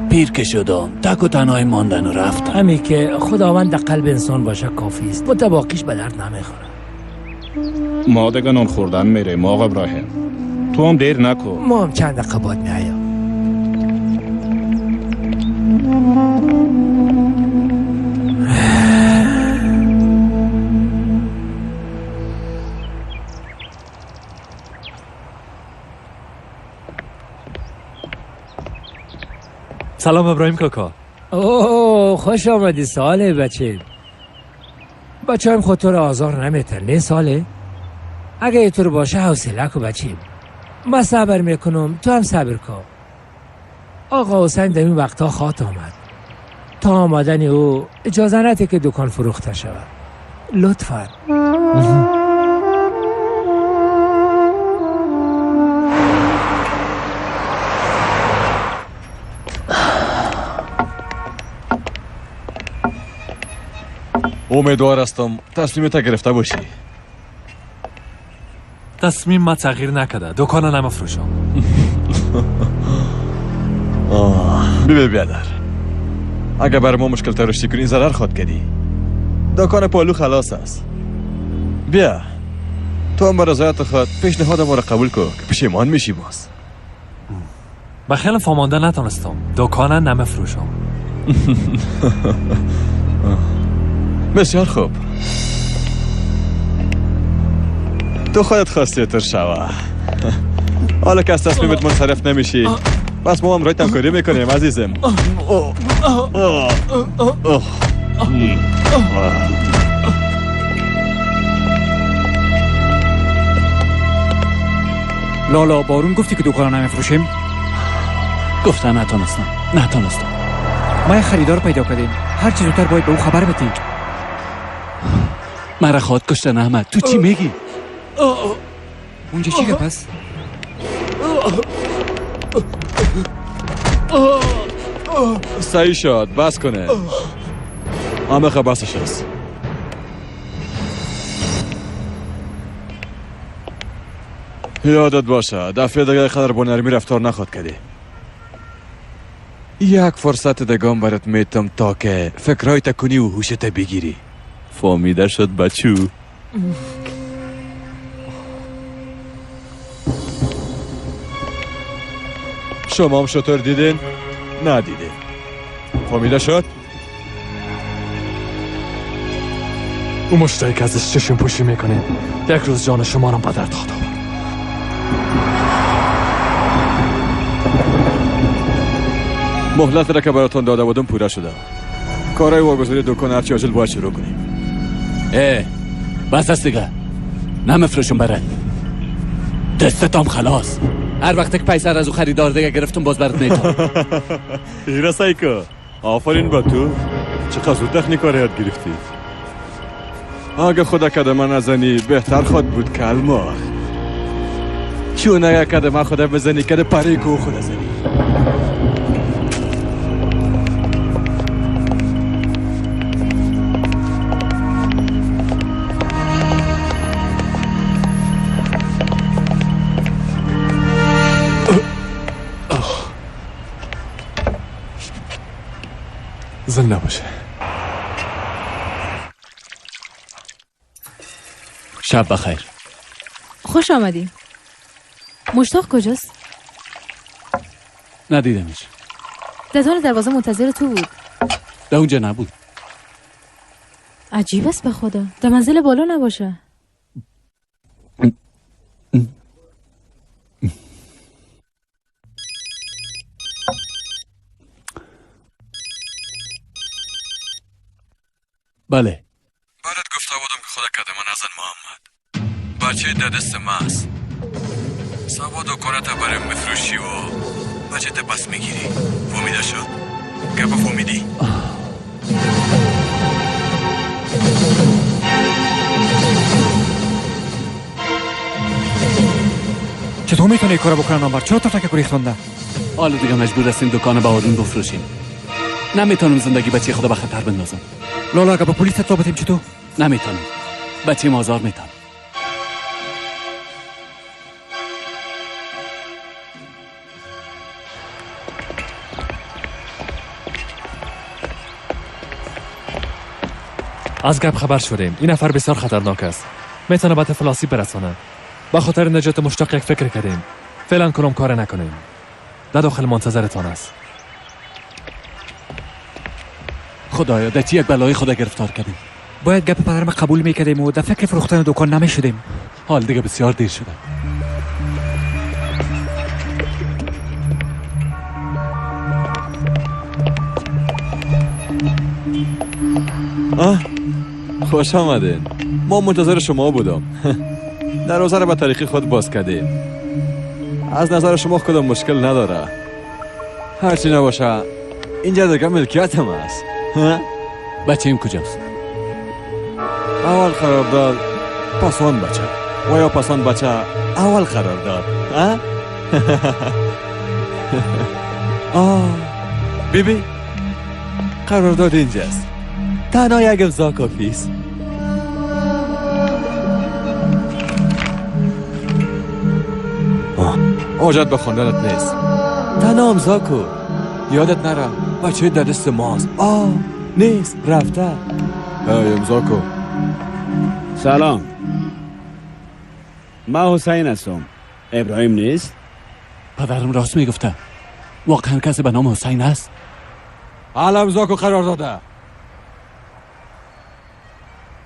پیر که شدم تک و تنهای ماندن و رفتن. همین که خداوند در قلب انسان باشه کافی است، متباقیش به درد نمیخوره. ما دیگه نان خوردن میریم آقا ابراهیم، تو هم دیر نکن. ما هم چند دقیقه بعد میایم. سلام ابراهیم کاکا. اوه خوش آمدی ساله بچه. بچه هم خود تو رو آزار نمیتن نه ساله؟ اگه اینطور باشه حوصله کو بچیم. من صبر میکنم تو هم صبر کن. آقا حسین در این وقتا خات آمد. تا آمدن او اجازه نده که دکان فروخته شود لطفا. امیدوار هستم تصمیمت گرفته باشی. تصمیم ما تغییر نکرده، دکان نمفروشم. ببین بیادر، اگر بر ما مشکل ترشتی کنی ضرر خواد کردی. دکان پالو خلاص است. بیا تو هم به رضایت خود پیشنهاد ما را قبول کن که پشیمان میشی باز. به خیلی فهمانده نتونستم. دکان نمفروشم. بسیار خوب، تو خودت خواستی تر شوه. حالا که از تصمیمت منصرف نمیشی، بس ما هم رایت همکاری میکنیم عزیزم. لالا بارون گفتی که دکان نمیفروشیم؟ گفتم نتونستم. ما یک خریدار پیدا کردیم. هر چی زودتر باید به او خبر بدیم. مرا خواد کشتن احمد. تو چی میگی؟ اونجا چی گپ است؟ صحیح شد، بس کنه. همه بسش است. یادت باشه دفعه دیگه قدر با نرمی رفتار نخواد کردی. یک فرصت دیگه برات میتم تا که فکرهای کنی و هوشت بگیری. فهمیده شد بچو؟ شما هم شطور دیدین؟ ندیدین. فهمیده شد؟ او مشتایی که ازش چشم پوشی میکنه یک روز جان شما را به درد خواهد آورد. مهلت را که براتون داده بودم پوره شده. کارهای واگذاری دکان هرچی عاجل باید شروع کنیم. بس است دیگه، نمفروشم برات. دستتام خلاص. هر وقت که پیسه از او خریدار دیگه گرفتم باز برات میتم. ایرا سایکو، آفرین با تو، چقدر زود تکنیکا را یاد گرفتی. اگه خدا کدمه نزنی بهتر خود بود کلمار. چون اگه کدمه خدا بزنی کده پری کو خدا زنی. زنده باشه. شب بخیر. خوش آمدی. مشتاق کجاست؟ ندیدمش. دهان دروازه منتظر تو بود. در اونجا نبود. عجیب است به خدا. در منزل بالا نباشه. بله. برات گفته بودم که خدا کدمه نزن محمد. بچه در دست ما است. سبا دکانت برم میفروشی و بچه تا پس میگیری. فهمیده شد؟ گپا فهمیدی؟ چطور میتونه این کارو بکنه نامبر؟ چرا تفکر ریختونده؟ حالا دیگه مجبور هستیم دکان به آرون بفروشیم. نمیتونم زندگی بچه خدا به خطر بندازم. لالا اگه به پلیس اطلاع بدیم چطور؟ نمیتونم. بچه آزار میتم. از گپ خبر شدیم. این نفر بسیار خطرناک است. میتونه به طفل آسیب برسانه. به خاطر نجات مشتاق یک فکر کردیم. فعلا کنم کار نکنیم. در داخل منتظرتان است. خدایا در چی یک بلای خدا گرفتار کردیم. باید گپ پدرم قبول میکردیم و در فکر فروختن دکان نمیشدیم. حال دیگه بسیار دیر شده. خوش آمدین. ما منتظر شما بودم. دروازه را به طریق خود باز کردیم. از نظر شما کدام مشکل نداره. هرچی نباشه اینجا دیگه ملکیتم است. بچه‌م کجاست؟ اول قرارداد پس آن بچه و یا پس آن بچه اول قرارداد. بیبی قرارداد اینجاست. تنها یک امضا کافی است. حاجت به خواندنت نیست. تنها امضا کو. یادت نره بچه در دست ماست. آه نیست، رفته. ای امضا کو. سلام، ما حسین هستم. ابراهیم نیست؟ پدرم راست میگفته. واقعا کسی به نام حسین است؟ حالا امضا کو قرار داده.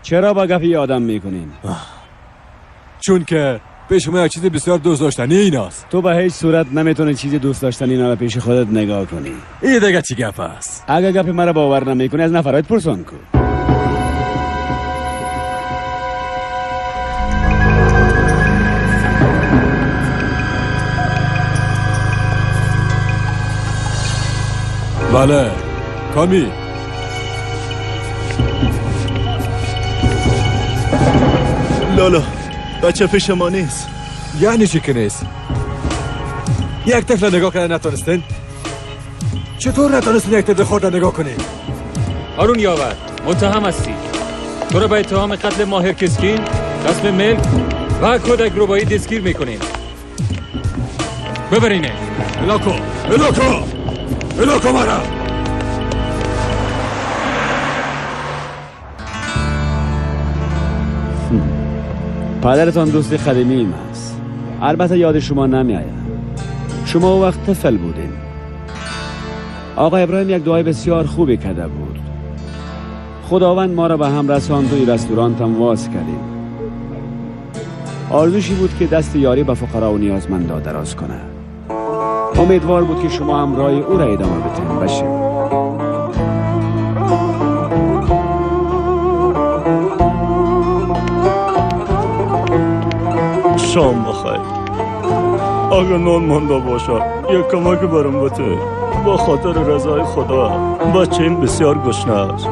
چرا با گپی آدم میکنین؟ چون که پیش ما یک چیز بسیار دوست داشتنی این است. تو به هیچ صورت نمیتونی چیز دوست داشتنی اینا را پیش خودت نگاه کنی. این دیگه چی گپ است؟ اگه گپ مرا باور نمیکنی از نفرات پرسان کو. بله کامی. لالا بچه پیش ما نیست. یعنی چی که نیست؟ یک طفل نگاه کنه نتونستین؟ چطور نتونستین یک طفل خود را نگاه کنین؟ هارون یاور متهم هستی. تو را به اتهام قتل ماهر کسکین، غصب ملک و کودک ربایی دستگیر میکنیم. ببرینه. الاکو الاکو الاکو مرا. پدرتان دوست قدیمی است. البته یاد شما نمی آید. شما او وقت طفل بودین. آقا ابراهیم یک دعای بسیار خوبی کرده بود. خداوند ما را به هم رساند و این رستورانتم واز کردیم. آرزوشی بود که دست یاری به فقرا و نیازمندا دراز کنه. امیدوار بود که شما هم رای او را ادامه بدین. بشیم. شام بخیر. اگه نان مانده باشه یک کمک برم بده. با خاطر رضای خدا. بچه بسیار گشنه است.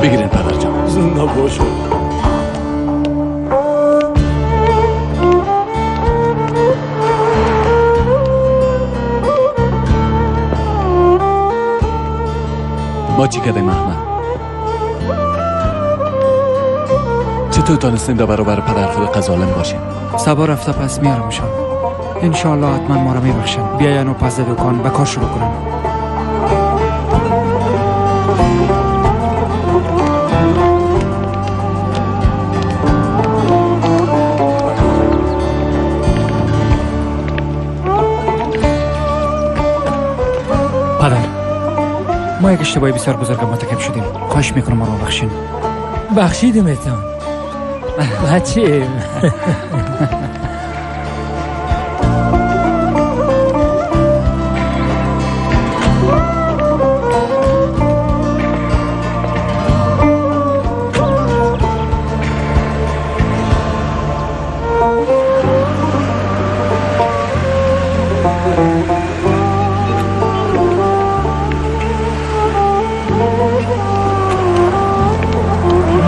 بگیرین پدر جان. زنده باشه. ما چی کردیم احمد؟ چطور تانستیم در برابر پدر خود قظالم باشیم؟ صبا رفته پس میارمشان. انشاءالله حتما ما را میبخشن. بیاین و پس دکان به کار شروع کنن. پدر، ما یک اشتباهی بسیار بزرگ مرتکب شدیم. خواهش میکنم ما رو ببخشین. بخشیدمتان بچه.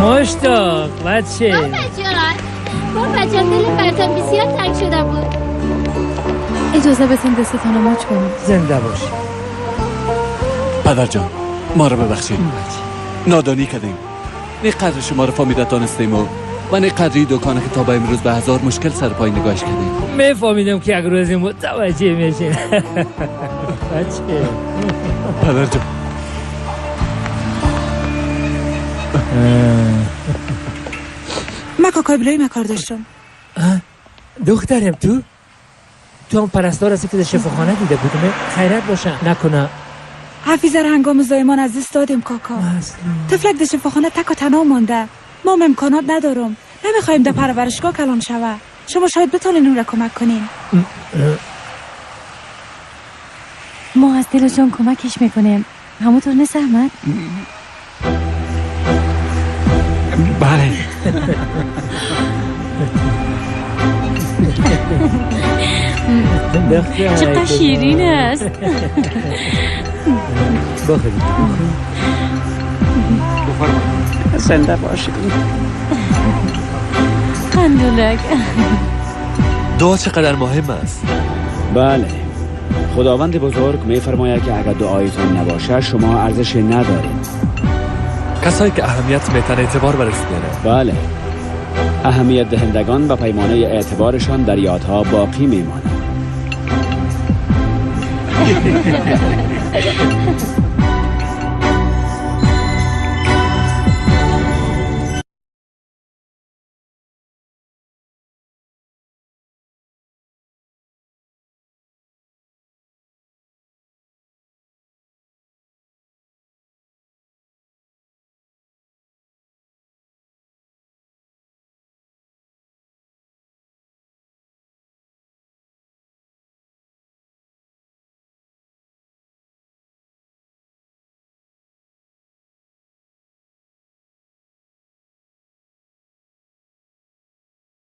مشتاق بچه. بابا جان دل برتان بسیار تنگ شده بود. اجازه بتین دستتان رو ماچ کنیم. زنده باشی پدر جان. ما رو ببخشید، نادانی کردیم. نه قدر شما رو فهمیده تانستیم و نه قدری دکانه که تا به امروز به هزار مشکل سر پای نگاهش کردیم. میفهمیدم که یک روزی متوجه میشین. بچه پدر جان. من کاکا ابراهیم کار داشتم. دخترم تو هم پرستار هستی که در شفاخانه دیده بودم. خیرت باشه نکنه. حفیظه را هنگام زایمان از دست دادیم کاکا. طفلک در شفاخانه تک و تنها مانده. ما هم امکانات ندارم. نمیخوایم در پرورشگاه کلان شوه. شما شاید بتونین اون را کمک کنین. ما از دل و جان کمکش میکنیم. همونطور نیست احمد؟ بله. چقدر شیرین است. زنده باشید. خندونک. دعا چقدر مهم است. بله، خداوند بزرگ میفرماید که اگر دعایتان نباشد شما ارزش ندارید. کسایی که اهمیت میتن اعتبار برش میاره. بله، اهمیت دهندگان و پیمانه اعتبارشان در یادها باقی میماند.